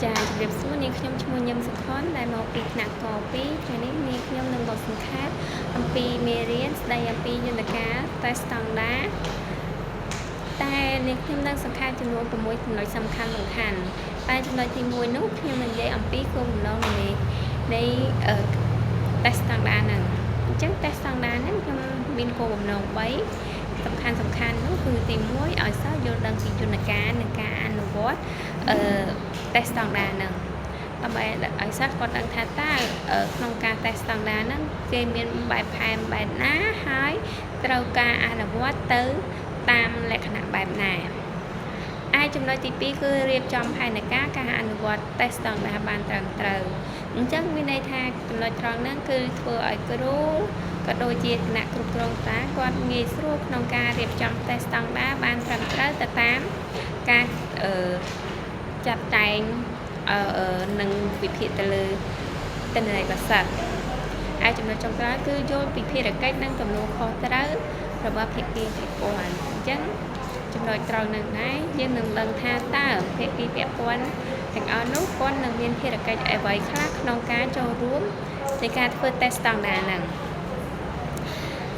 ចាជម្រាបសួរនាងខ្ញុំឈ្មោះញឹមសុខុនដែលមកពីថ្នាក់ក2ថ្ងៃនេះនាងខ្ញុំនឹងមកសង្ខេបអំពីមេរៀនស្ដីអំពីយន្តការតេស្តស្តង់ដារតែនាងខ្ញុំនឹងសង្ខេបចំនួន6ចំណុចសំខាន់សំខាន់តែចំណុចទី1នោះខ្ញុំនឹងនិយាយអំពីគោលបំណងនៃនៃតេស្តស្តង់ដារហ្នឹងអញ្ចឹងតេស្តស្តង់ដារហ្នឹងខ្ញុំមានគោលបំណង3សំខាន់សំខាន់នោះគឺទី1ឲ្យសិស្សយល់ដឹងពីយន្តការនិងការអនុវត្តអឺតេស្តស្តង់ដារហ្នឹងដើម្បីឲ្យសិស្សគាត់ដឹងថាតើក្នុងការតេស្តស្តង់ដារហ្នឹងគេមានបែបផែនបែបណាហើយត្រូវការអនុវត្តទៅតាមលក្ខណៈបែបណាឯចំណុចទី2គឺរៀបចំផែនការការអនុវត្តតេស្តស្តង់ដារបានត្រឹមត្រូវអញ្ចឹងមានន័យថាចំណុចត្រង់ហ្នឹងគឺធ្វើឲ្យគ្រូក៏ដូចជាគណៈគ្រប់គ្រងសាលាគាត់ងាយស្រួលក្នុងការរៀបចំតេស្តស្តង់ដារបានត្រឹមត្រូវទៅតាមការអឺចាត់ចែងអឺនិងវិភាគទៅលើទិន្នន័យរបស់សិស្សឯចំណុចចុងក្រោយគឺយល់ពីភារកិច្ចនិងទំនួលខុសត្រូវរបស់ភាគីពាក់ព័ន្ធអញ្ចឹងចំណុចត្រង់នឹងដែរយើងនឹងដឹងថាតើភាគីពាក់ព័ន្ធទាំងអស់នោះគាត់នឹងមានភារកិច្ចអ្វីខ្លះក្នុងការចូលរួមនៃការធ្វើតេស្តស្តង់ដារហ្នឹង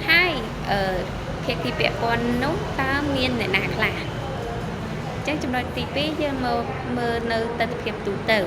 ហើយអឺភាគីពាក់ព័ន្ធនោះតើមានអ្នកណាខ្លះអញ្ចឹងចំណុចទី2យើងមកមើលនៅទស្សនវិជ្ជាទូទៅ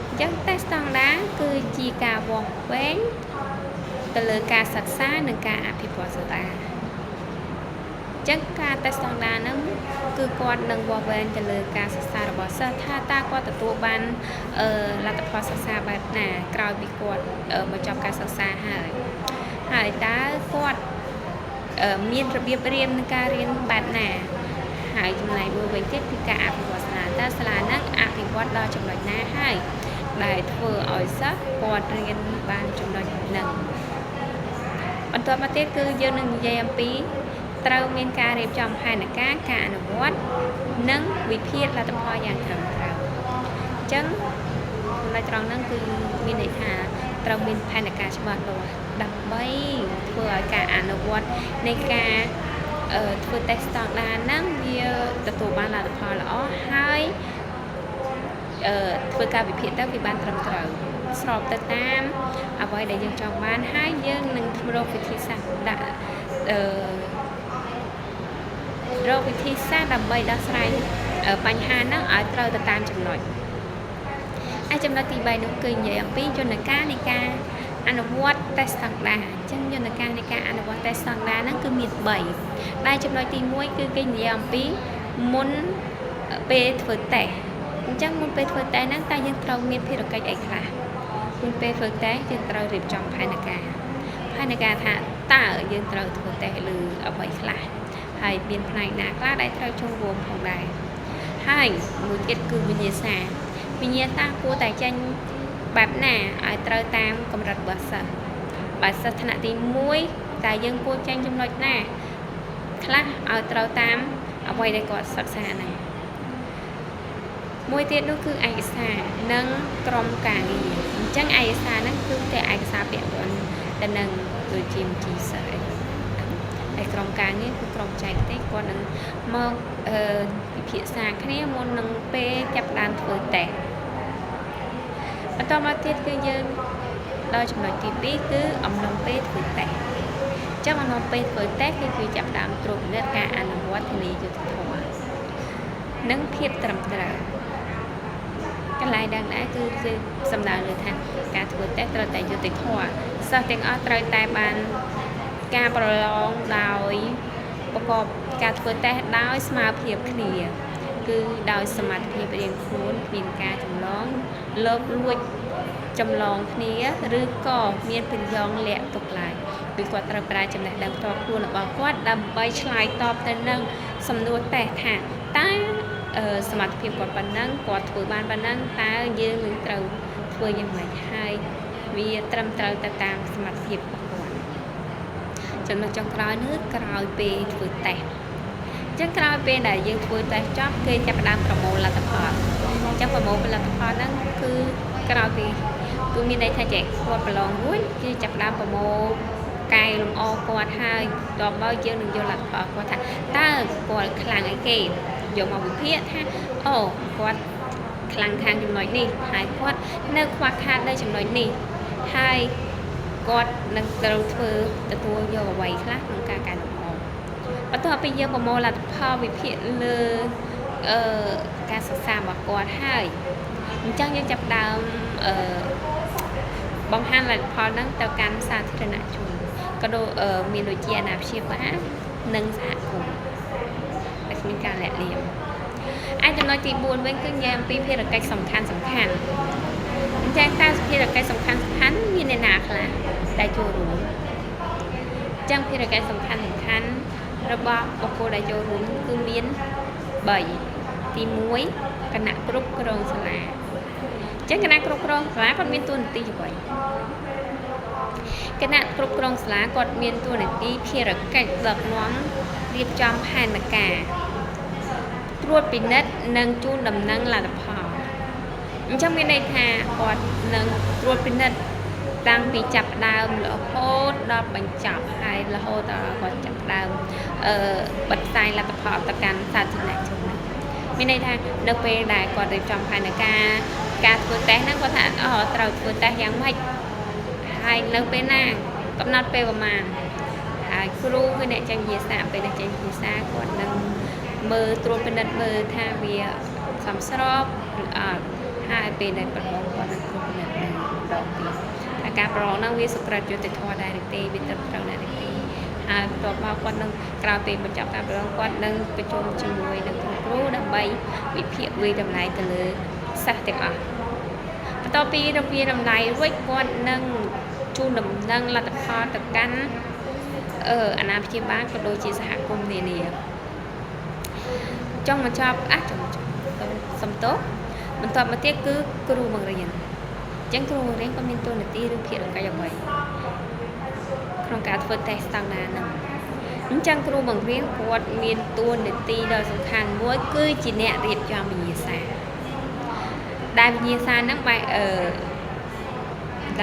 អញ្ចឹងតេស្តស្តង់ដារគឺជាការវាស់វែងទៅលើការសិក្សានិងការអភិវឌ្ឍសាលាអញ្ចឹងការតេស្តស្តង់ដារហ្នឹងគឺគាត់នឹងវាស់វែងទៅលើការសិក្សារបស់សិស្សថាតើគាត់ទទួលបានអឺលទ្ធផលសិក្សាបែបណាក្រោយពីគាត់បញ្ចប់ការសិក្សាហើយហើយតើគាត់មានរបៀបរៀននិងការរៀនបែបណាហើយចំណែកមួយវិញទៀតគឺការអភិវឌ្ឍសាលាតើសាលាហ្នឹងអភិវឌ្ឍដល់ចំណុចណាហើយដែលធ្វើឲ្យសិស្សគាត់រៀនបានចំណុចហ្នឹងបន្ទាប់មកទៀតគឺយើងនឹងនិយាយអំពីត្រូវមានការរៀបចំផែនការការអនុវត្តនិងវិភាគលទ្ធផលយ៉ាងត្រឹមត្រូវអញ្ចឹងចំណុចត្រង់ហ្នឹងគឺមានន័យថាត្រូវមានផែនការច្បាស់លាស់ដើម្បីធ្វើឲ្យការអនុវត្តនៃការធ្វើតេស្តស្តង់ដារហ្នឹងវាទទួលបានលទ្ធផលល្អហើយធ្វើការវិភាគទៅវាបានត្រឹមត្រូវស្របទៅតាមអ្វីដែលយើងចង់បានហើយយើងនឹងរកវិធីសាស្ត្រដាក់អឺរកវិធីសាស្ត្រដើម្បីដោះស្រាយបញ្ហាហ្នឹងឲ្យត្រូវទៅតាមចំណុចហើយចំណុចទី3នោះគឺនិយាយអំពីយន្តការនៃការអនុវត្តតេស្តស្តង់ដារអញ្ចឹងយន្តការនៃការអនុវត្តតេស្តស្តង់ដារហ្នឹងគឺមាន3ដែលចំណុចទី1គឺគេនិយាយអំពីមុនពេលធ្វើតេស្តអញ្ចឹងមុនពេលធ្វើតេស្តហ្នឹងតើយើងត្រូវមានភារកិច្ចអីខ្លះមុនពេលធ្វើតេស្តយើងត្រូវរៀបចំផែនការផែនការថាតើយើងត្រូវធ្វើតេស្តលើអ្វីខ្លះហើយមានផ្នែកណាខ្លះដែលត្រូវចូលរួមផងដែរហើយមួយទៀតគឺវិញ្ញាសាវិញ្ញាសាគួរតែចេញបែបណាឲ្យត្រូវតាមកម្រិតរបស់សិស្សបើសិស្សថ្នាក់ទី1តើយើងគួរចេញចំណុចណាខ្លះឲ្យត្រូវតាមអ្វីដែលគាត់សិក្សាហ្នឹងមួយទៀតនោះគឺឯកសារនិងក្រុមការងារអញ្ចឹងឯកសារហ្នឹងគឺតែឯកសារពាក់ព័ន្ធទៅនឹងដូចជាបញ្ជីសិស្សអីហើយក្រុមការងារគឺក្រុមចែកទេសគាត់នឹងមកអឺពិភាក្សាគ្នាមុននឹងពេលចាប់ផ្ដើមធ្វើតេស្តបន្តមកទៀតគឺយើងដល់ចំណុចទី2គឺអំឡុងពេលធ្វើតេស្តចឹងអំឡុងពេលធ្វើតេស្តគឺគឺចាប់ផ្ដើមត្រួតពិនិត្យការអនុវត្តធានាយុត្តិធម៌និងភាពត្រឹមត្រូវកន្លែងដឹងដែរគឺគឺសំដៅលើថាការធ្វើតេស្តត្រូវតែយុត្តិធម៌សិស្សទាំងអស់ត្រូវតែបានការប្រឡងដោយប្រកបការធ្វើតេស្តដោយស្មើភាពគ្នាគឺដោយសមត្ថភាពរៀងខ្លួនគ្មានការចម្លងលើកលួចចម្លងគ្នាឬក៏មានប្រយោងលាក់ទុកឡើយគឺគាត់ត្រូវប្រើចំណេះដឹងផ្ទាល់ខ្លួនរបស់គាត់ដើម្បីឆ្លើយតបទៅនឹងសំណួរតេស្តថាតើសមត្ថភាពគាត់ប៉ុណ្ណឹងគាត់ធ្វើបានប៉ុណ្ណឹងតើយើងនឹងត្រូវធ្វើយ៉ាងម៉េចហើយវាត្រឹមត្រូវទៅតាមសមត្ថភាពរបស់គាត់ចំណុចចុងក្រោយនោះក្រោយពេលធ្វើតេស្តអញ្ចឹងក្រោយពេលដែលយើងធ្វើតេស្តចប់គេចាប់ផ្ដើមប្រមូលលទ្ធផលអញ្ចឹងប្រមូលផលិតផលហ្នឹងគឺក្រោយពីគឺមានន័យថាចេះគាត់ប្រឡងរួចគេចាប់ផ្ដើមប្រមូលកែលម្អគាត់ហើយតបមកយើងនឹងយកលទ្ធផលគាត់ថាតើគាត់ខ្លាំងអីគេយកមកវិភាគថាអូគាត់ ខ្លាំងខាងចំណុចនេះហើយគាត់នៅខ្វះខាតនៅចំណុចនេះហើយគាត់នឹងត្រូវធ្វើទទួលយកអ្វីខ្លះក្នុងការកែលម្អបន្ទាប់ពីយើងប្រមូលលទ្ធផលវិភាគលើអឺការសិក្សារបស់គាត់ហើយអញ្ចឹងយើងចាប់ផ្ដើមអឺបង្ហាញលទ្ធផលហ្នឹងទៅកាន់សាធារណជនក៏ដូចមានដូចជាអាណាព្យាបាលនិងសហគមន៍ដែលគ្មានការលាក់លៀមឯចំណុចទី4វិញគឺនិយាយអំពីភារកិច្ចសំខាន់សំខាន់អញ្ចឹងតើភារកិច្ចសំខាន់សំខាន់មានអ្នកណាខ្លះដែលចូលរួមអញ្ចឹងភារកិច្ចសំខាន់សំខាន់របស់បុគ្គលដែលចូលរួមគឺមាន3ទី1គណៈគ្រប់គ្រងសាលាអញ្ចឹងគណៈគ្រប់គ្រងសាលាគាត់មានតួនាទីអ្វីគណៈគ្រប់គ្រងសាលាគាត់មានតួនាទីភារកិច្ចដឹកនាំរៀបចំផែនការត្រួតពិនិត្យនិងជូនដំណឹងលទ្ធផលអញ្ចឹងមានន័យថាគាត់នឹងត្រួតពិនិត្យតាំងពីចាប់ផ្ដើមរហូតដល់បញ្ចប់ហើយរហូតដល់គាត់ចាប់ផ្ដើមបិទផ្សាយលទ្ធផលទៅកាន់សាធារណជនហ្នឹងមានន័យថានៅពេលដែលគាត់រៀបចំផែនការការធ្វើតេស្តហ្នឹងគាត់ថាអូត្រូវធ្វើតេស្តយ៉ាងម៉េចហើយនៅពេលណាកំណត់ពេលប្រមាណហើយគ្រូគឺអ្នកចេញវិញ្ញាសាពេលអ្នកចេញវិញ្ញាសាគាត់នឹងមើលត្រួតពិនិត្យមើលថាវាសមស្របឬអត់ហើយពេលដែលប្រឡងគាត់នឹងត្រួតពិនិត្យមើលម្ដងទៀតថាការប្រឡងហ្នឹងវាសុក្រឹតយុត្តិធម៌ដែរឬទេវាត្រឹមត្រូវដែរឬទេហើយបន្ទាប់មកគាត់នឹងក្រោយពេលបញ្ចប់ការប្រឡងគាត់នឹងប្រជុំជាមួយនឹងគ្រូដើម្បីវិភាគវាយតម្លៃទៅលើសិស្សទាំងអស់បន្ទាប់ពីរវាយតម្លៃរួចគាត់នឹងជូនដំណឹងលទ្ធផលទៅកាន់អាណាព្យាបាលក៏ដូចជាសហគមន៍នានាចង់មកចប់អាចង់ចប់សំទោសបន្ទាប់មកទៀតគឺគ្រូបង្រៀនអញ្ចឹងគ្រូបង្រៀនក៏មានតួនាទីឬភារកិច្ចអ្វីក្នុងការធ្វើតេស្តស្តង់ដារហ្នឹងអញ្ចឹងគ្រូបង្រៀនគាត់មានតួនាទីដ៏សំខាន់មួយគឺជាអ្នករៀបចំវិញ្ញាសាដែលវិញ្ញាសាហ្នឹងបែ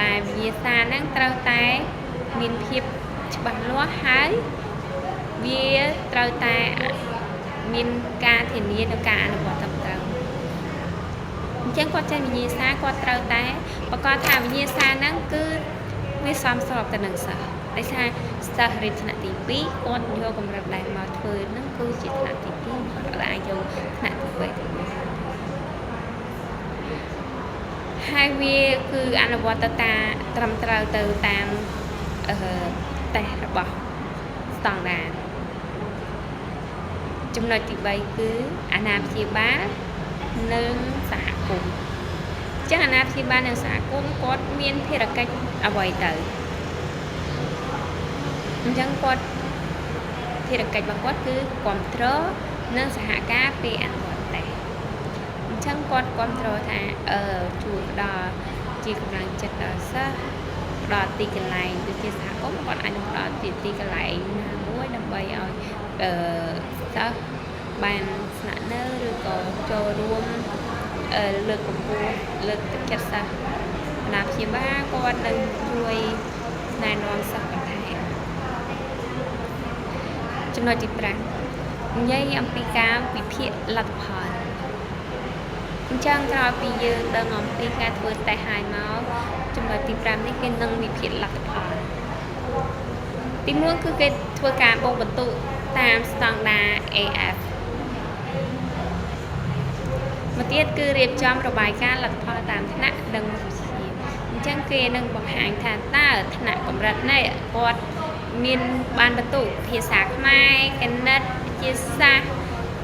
ដែលវិញ្ញាសាហ្នឹងត្រូវតែមានភាពច្បាស់លាស់ហើយវាត្រូវតែមានការធានានៅការអនុវត្តត្រឹមត្រូវអញ្ចឹងគាត់ចេះវិញ្ញាសាគាត់ត្រូវតែប្រកាសថាវិញ្ញាសាហ្នឹងគឺវាសមស្របទៅនឹងសិស្សដោយសារសិស្សរៀនថ្នាក់ទី2គាត់យកកម្រិតដែលមកធ្វើហ្នឹងគឺជាថ្នាក់ទី2គាត់អាចយកថ្នាក់ទី3ទៅហើយវាគឺអនុវត្តទៅតាមត្រឹមត្រូវទៅតាមតេស្តរបស់ស្តង់ដារចំណុចទី3គឺអាណាព្យាបាលនិងសហគមន៍អញ្ចឹងអាណាព្យាបាលនិងសហគមន៍គាត់មានភារកិច្ចអ្វីទៅអញ្ចឹងគាត់ភារកិច្ចរបស់គាត់គឺគ្រប់គ្រងនិងសហការពេលអនុវត្តតេស្តអញ្ចឹងគាត់គ្រប់គ្រងថាជួយផ្ដល់ជាកម្លាំងចិត្តដល់សិស្សផ្ដល់ទីកន្លែងដូចជាសហគមន៍គាត់អាចនឹងផ្ដល់ទីកន្លែងណាមួយដើម្បីឲ្យសិស្សបានស្នាក់នៅឬក៏ចូលរួមលើកកម្ពស់លើកទឹកចិត្តសិស្សអាណាព្យាបាលគាត់នឹងជួយណែនាំសិស្សបន្ថែមចំណុចទី5និយាយអំពីការវិភាគលទ្ធផលអញ្ចឹងក្រោយពីយើងដឹងអំពីការធ្វើតេស្តហើយមកចំណុចទី5នេះគេនឹងវិភាគលទ្ធផលទី1គឺគេធ្វើការបូកបន្ទុកតាមស្តង់ដារ AF មកទៀតគឺរៀបចំរបាយការណ៍លទ្ធផលតាមថ្នាក់និងមុខវិជ្ជាអញ្ចឹងគេនឹងបង្ហាញថាតើថ្នាក់កម្រិតនេះគាត់មានបានបន្ទុកភាសាខ្មែរគណិតវិទ្យាសាស្ត្រ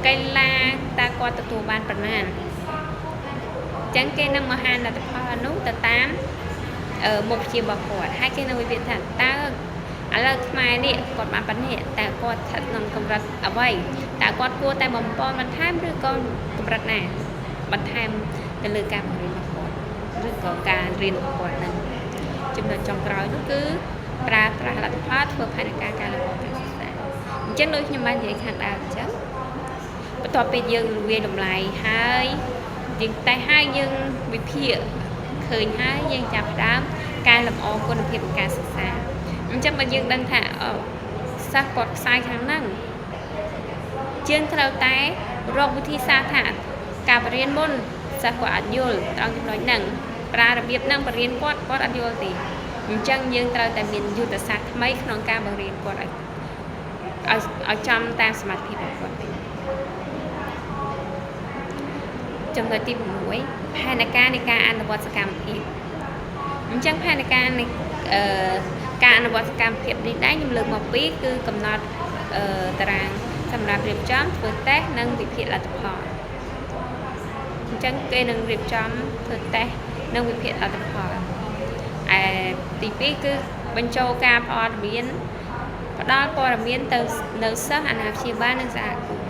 កីឡាតើគាត់ទទួលបានប៉ុន្មានអញ្ចឹងគេនឹងបង្ហាញលទ្ធផលនោះទៅតាមមុខវិជ្ជារបស់គាត់ហើយគេនឹងវិភាគថាតើឥឡូវខ្មែរនេះគាត់បានប៉ុណ្នេះតើគាត់ស្ថិតក្នុងកម្រិតអ្វីតើគាត់គួរតែបំពន់បន្ថែមឬក៏កម្រិតណាបន្ថែមទៅលើការបង្រៀនរបស់គាត់ឬក៏ការរៀនរបស់គាត់នឹងចំណុចចុងក្រោយនោះគឺប្រើប្រាស់លទ្ធផលធ្វើផែនការការលម្អការសិក្សាអញ្ចឹងដូចខ្ញុំបាននិយាយខាងដើមអញ្ចឹងបន្ទាប់ពីយើងវាយតម្លៃហើយយើងតេស្តហើយយើងវិភាគឃើញហើយយើងចាប់ផ្ដើមកែលម្អគុណភាពនៃការសិក្សាអញ្ចឹងបើយើងដឹងថាសិស្សគាត់ខ្សែខាងហ្នឹងយើងត្រូវតែរកវិធីសាស្ត្រថាការបង្រៀនមុន សិស្សគាត់អត់យល់ត្រង់ចំណុចហ្នឹងប្រើរបៀបហ្នឹងបង្រៀនគាត់គាត់អត់យល់ទេអញ្ចឹងយើងត្រូវតែមានយុទ្ធសាស្ត្រថ្មីក្នុងការបង្រៀនគាត់ឲ្យចំតាមសមត្ថភាពរបស់គាត់វិញចំណុចទី6ផែនការនៃការអនុវត្តសកម្មភាពអញ្ចឹងផែនការនៃអឺការអនុវត្តសកម្មភាពនេះដែរខ្ញុំលើកមកពីរគឺកំណត់អឺតារាងសម្រាប់រៀបចំធ្វើតេស្តនិងវិភាគលទ្ធផលអញ្ចឹងគេនឹងរៀបចំធ្វើតេស្តនិងវិភាគលទ្ធផលឯទី2គឺបញ្ចូលការព័ត៌មានផ្ដល់ព័ត៌មានទៅនៅសិស្សអាណាព្យាបាលនិងសហគមន៍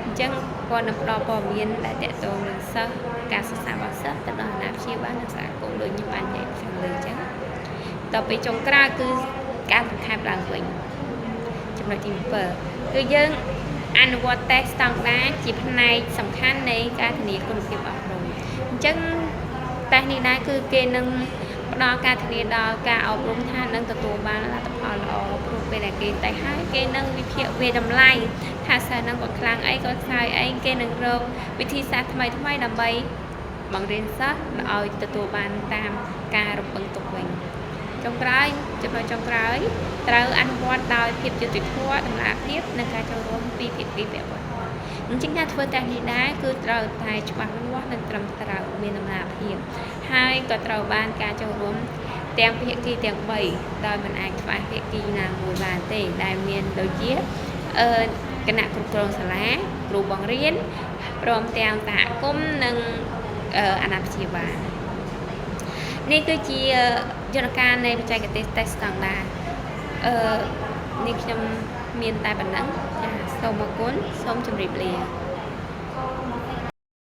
អញ្ចឹងគាត់នឹងផ្ដល់ព័ត៌មានដែលទាក់ទងនឹងសិស្សការសិក្សារបស់សិស្សទៅដល់អាណាព្យាបាលនិងសហគមន៍ដូចខ្ញុំបាននិយាយខាងលើអញ្ចឹងដល់ពេលចុងក្រោយគឺការសង្ខេបឡើងវិញចំណុចទី7គឺយើងអនុវត្តតេស្តស្តង់ដារជាផ្នែកសំខាន់នៃការធានាគុណភាពអប់រំអញ្ចឹងតេស្តនេះដែរគឺគេនឹងផ្ដល់ការធានាដល់ការអប់រំថានឹងទទួលបានលទ្ធផលល្អព្រោះពេលដែលគេតេស្តហើយគេនឹងវិភាគវាតម្លៃថាសិស្សនឹងគាត់ខ្លាំងអីគាត់ខ្សោយអីគេនឹងរកវិធីសាស្ត្រថ្មីថ្មីដើម្បីបង្រៀនសិស្សឲ្យទទួលបានតាមការរំពឹងទុកវិញចុងក្រោយចំណុចចុងក្រោយត្រូវអនុវត្តដោយភាពយុត្តិធម៌តម្លាភាពនិងការចូលរួមពីភាគីពាក់ព័ន្ធអញ្ចឹងការធ្វើតេស្តនេះដែរគឺត្រូវតែច្បាស់លាស់និងត្រឹមត្រូវមានតម្លាភាពហើយក៏ត្រូវបានការចូលរួមទាំងភាគីទាំង3ដោយមិនអាចខ្វះភាគីណាមួយបានទេដែលមានដូចជាអឺគណៈគ្រប់គ្រងសាលាគ្រូបង្រៀនព្រមទាំងសហគមន៍និងអាណាព្យាបាលនេះគឺជាយន្តការនៃបច្ចេកទេសតេស្តស្តង់ដារអឺនេះខ្ញុំមានតែប៉ុណ្ណឹងចាសូមអរគុណសូមជម្រាបលា។